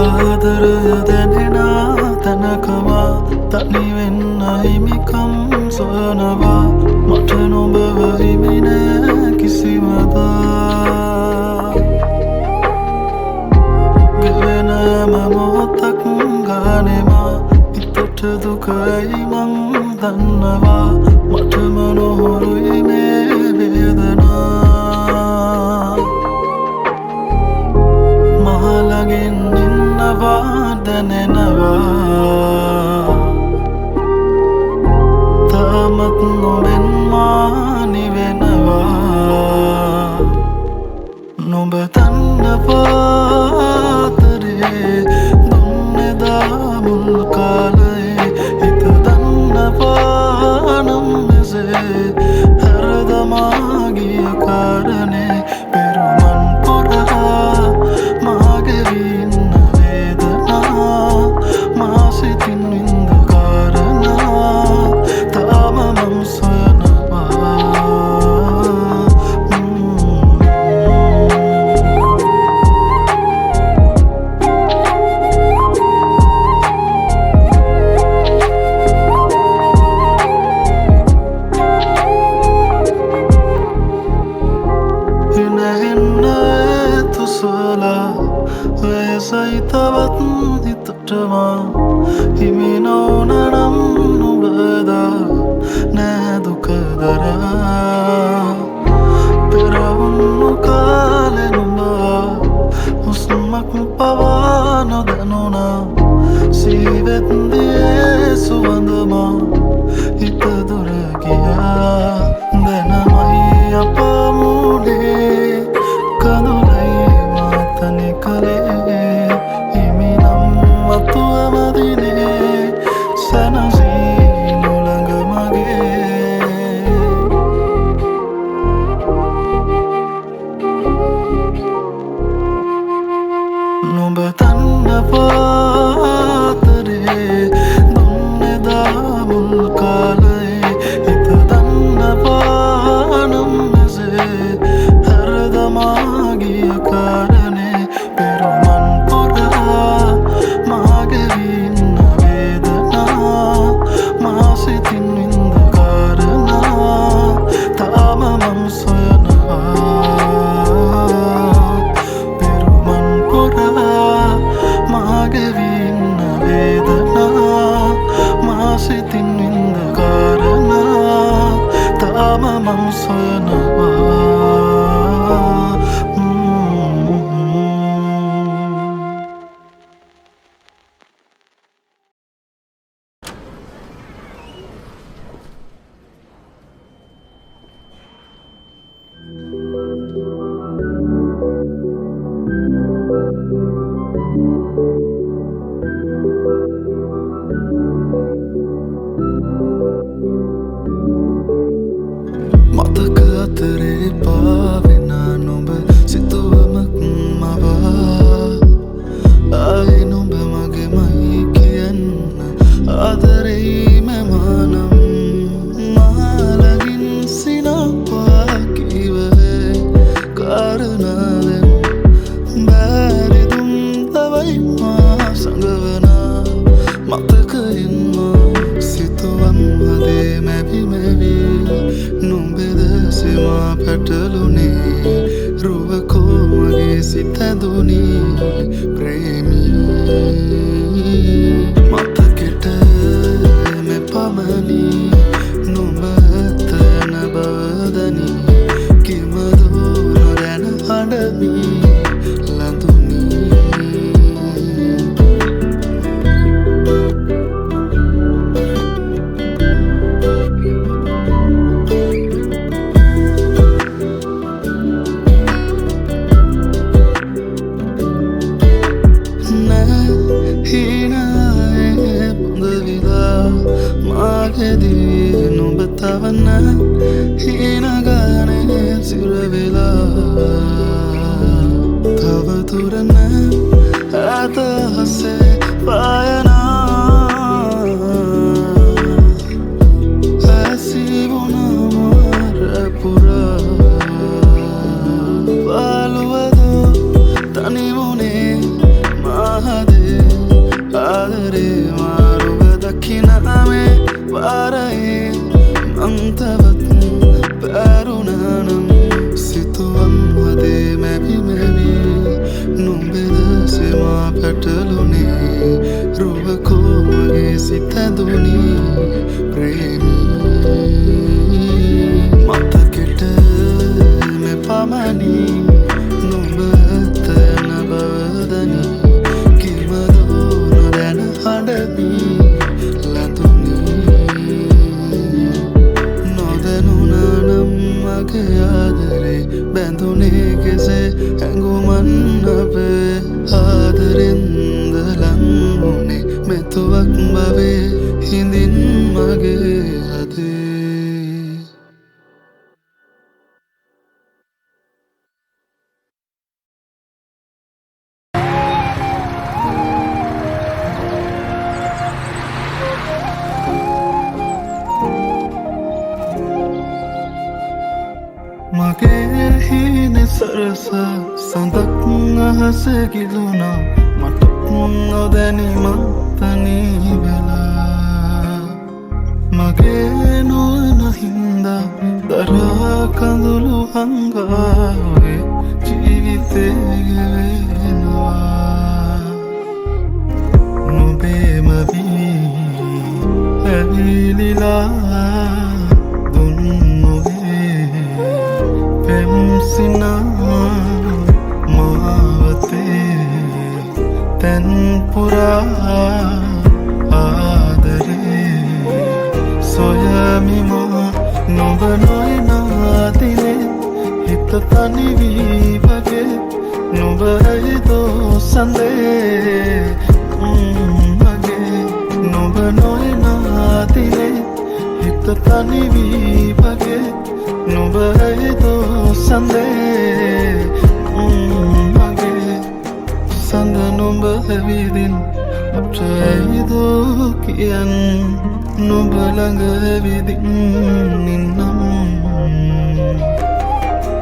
ආදරය දැනෙන තැනකම තනි වෙන්න හිමිකම් සොයනවා. මට නොබව හිමි නෑ කිසිමදා. ගෙවෙන හැම මොහොතක් ගානෙම හිතට දුක ඇයි මං දන්නවා. මටම නොහොරුයි මේ වේදනා. මා ළඟින් ඉන්නවා දැනෙනවා. තාමත් නොබෙන් මා නිවෙනවා. නොබ දන්නවා ආදරේ දුන්නෙදා මුල් කාලයේ. හිත දන්නවා නම් මෙසේ හැරදමා ගිය කාරණේ. පෙරුමන් පුරා මා ගෙවි ඉන්න වේදනා. මා සිතින් විඳ කාරණා තාම මං සොයනවා. හිනහෙන්න තුසලා වෙසයි තවත් හිතටම හිමි නොවන නම් නුඹදා නෑ දුක දරා. පෙරවුණු කාලෙ නුඹ හුස්මක් පවා නොදැනුණා. සීවෙද්දියේ සුවඳ මා හිත දුර ගියා. දැනමයි අප මුනේ කඳුලයි මා තනි කලේ. හිමි නම් මතුවම දිනේ සැනසී නොළඟ මගේ. නුඹ දන්නවා ආදරේ දුන්නෙදා මුල් කාලයේ. හිත දන්නවා නම් මෙසේ හැරදමා ගිය කාරණේ. පෙරුමන් පුරා මා ගෙවි ඉන්න වේදනා. මා සිතින් විඳ කාරණා තාම මං සොයනවා. පෙරුමන් පුරා මා ගෙවි ඉන්න වේදනා. මා සිතින් විඳ කාරණා තාම මං සොයනවා. මතක අතරේ පාවෙන නුඹ සිතුවමක් මවා. ආයේ නුඹ මගේමයි කියන්න ආදරෙයි මම නම්. මා ළඟින් සිනහවා කීවවේ කාරණාවෙන් බැරිදුම් තවයි මා සඟවන. මතකයෙන්ම සිතුවම් හදේ මැවි මැවි නුඹෙද සෙමා පැටලුනේ. රුවකෝ මගේ සිත ඇදුනි ප්‍රේමී. මතකෙට මෙපමණි නුඹ ඇත යන බව දනි. කිමදෝ නොදැන හඬමි ලඳුනි. නෑ හීනායේ පොඳ විලා මාගෙදී නුඹ තවන හීන ගානේ සිර වෙලා. තව දුර නෑ ඈත අහසේ පායනා. ඇසී වුණා මාර පුරා. පාළුවද තනි වුණේ මහදේ. පැටලුනේ රුවකෝ මගේ සිත ඇඳුනි ප්‍රේමී මතකෙට මෙපමණි නුඹ ඇත යන බව දනි කිමදෝ නොදැන හඬමි ලඳුනි නොදැනුණා නම් මගේ ආදරේ බැඳුනේ කෙසේ හැඟුමන් අපේ ආදරෙන්ද ලං වුණේ මෙතුවක් බවේ හිඳින් මගේ හදේ. මගේ හීන සරස සඳක් අහස ගිලුණා මට නොදැනි මං තනි වෙලා මගේ නොවන හින්දා දරා කඳුළු හංගා ඔය ජීවිතේ ගෙවෙනවා නුඹේම වී ඇවිලිලා දුන්නු පෙම්සිනා මාවතේ තැන් පුරා ආදරේ සොයමි මා නොබ නොයනා දිනේ හිත තනි වී වගේ නුඹ ඇයිදෝ සඳේ මගේ නුඹ නොයනා දිනේ හිත තනි වී වගේ නුඹ ඇයිදෝ සඳේ මගේ සඳ නුඹ ඇවිදින් අපට ඇයිදෝ කියන් නුඹ ළඟ ඇවිදින් ඉන්නම්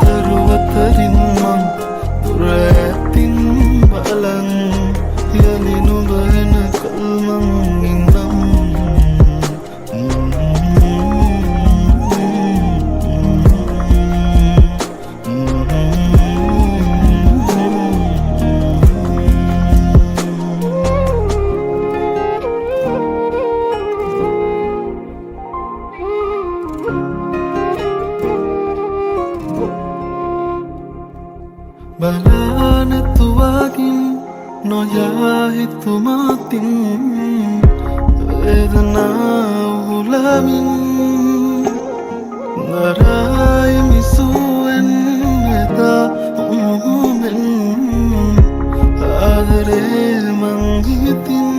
තරුවතරින් මං දුර ඈතින් බලන් යලි නුඹ එනකල් මං ඉන්නම්. බලානැතුවගින් නොයා හිතුමාතින් වේදනා උහුලමින් දරායි මිසුවෙන් එදා උහුමෙන් ආදරේ මං හිතින්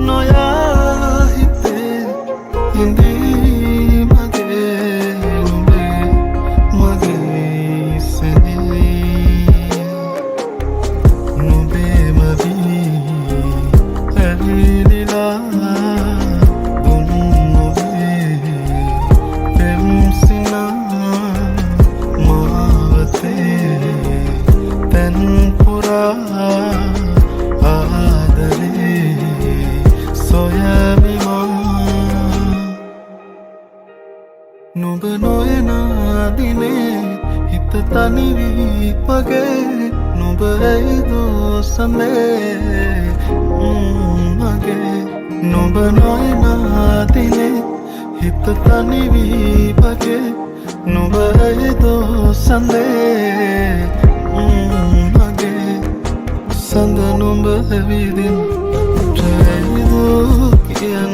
නොයා හිතේ හිඳී මගේ නුඹේ මගේ සැනේ නුඹේම වී ඇවිලිලා දුන්නු පෙම්සිනා මාවතේ තැන් පුරා ආදරේ සොයමි මා නුඹ නොයනා දිනේ හිත තනි වී වගේ නුඹ ඇයිදෝ සඳේ මගේ නුඹ නොයනා දිනේ හිත තනි වී වගේ නුඹ ඇයිදෝ සඳේ මගේ සඳ නුඹ ඇවිදින් අපට ඇයිදෝ කියන්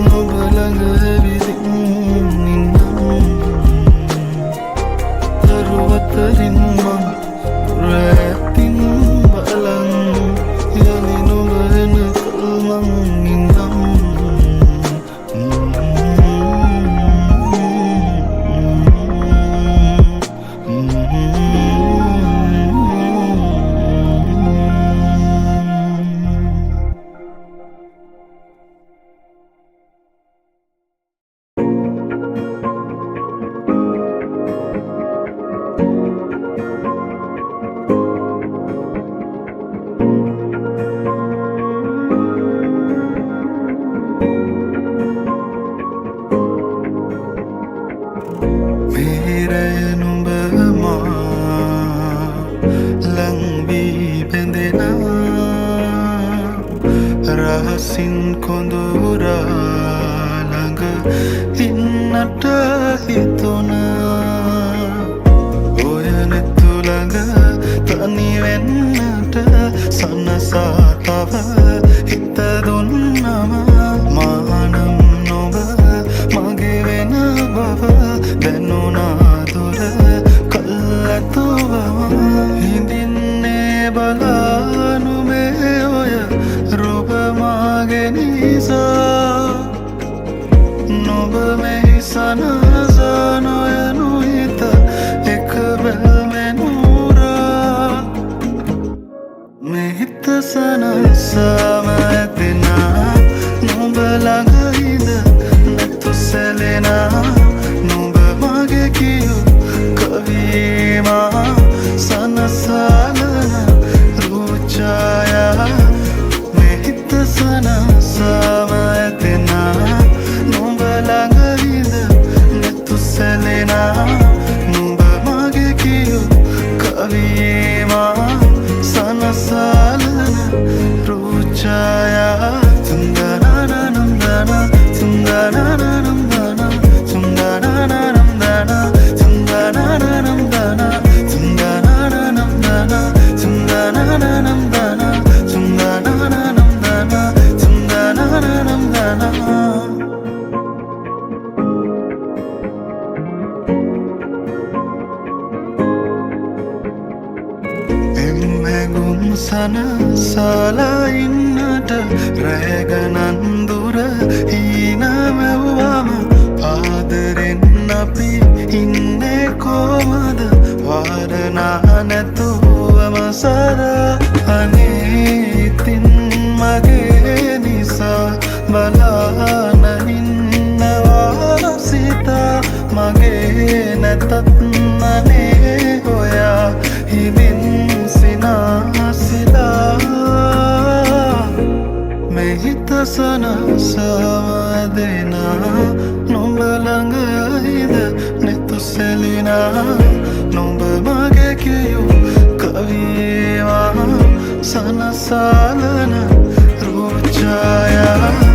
නුඹ ළඟ ඇවිදින් ඉන්නම් තරුවතරින් මං දුර ඈතින් බලන් යලි නුඹ එනකල් මං ඉන්නම්. අහසින් කොඳුරා ළඟ ඉන්නට හිතුණා. ඔය නෙතු ළඟ තනි වෙන්නට සනසා තව හිත දුන්නම, මානම් නොබ මගේ වෙන බව දැනුණා. දුර කල්ැතුවම හිඳින්නේ බලානු මේ ඔය රූප මාගේ නිසා. නොබ මෙහි සනසා නොයනු හිත එක බැල්මෙනුරා. මේ හිත සනසාම ඇතිනා නුඹ ළඟ ඉඳ නැතු සැලෙනා. නුඹ මගේ කියු කවීමා සනසාලන රුචායා. මේ හිත සනසාම ඇතිනා නුඹ ළඟ ඉඳ නැතු සැලෙනා. නුඹ මගේ කියු කවීමා සනසාලන රුචායා. චුන්දනානන්දන චුන්දනානන්දන චුන්දනානන්දන චුන්දනානන්දන චුන්දනානන්දන චුන්දනානන්දන චුන්දනානන්දන චුන්දනානන්දන. එම්හැඟුම් සනසාලා ඉන්නට රැගනන් දුර හීනමැව්වම, ආදරෙන් අපි ඉන්නේ කොමද වාරණා නැතුවම සරා. අනේ ඉතින් මගේ නිසා බලාන ඉන්නවා සිතා. මගේ නැතත් අනේ ඔයා හිමින් සිනාසිලා. මේ හිත සනසාම ඇදෙනා නුඹ ළඟ ඉඳ නෙතු සැලිනා. නුඹ මගේ කියු කවීවා සනසාලන රුචායා.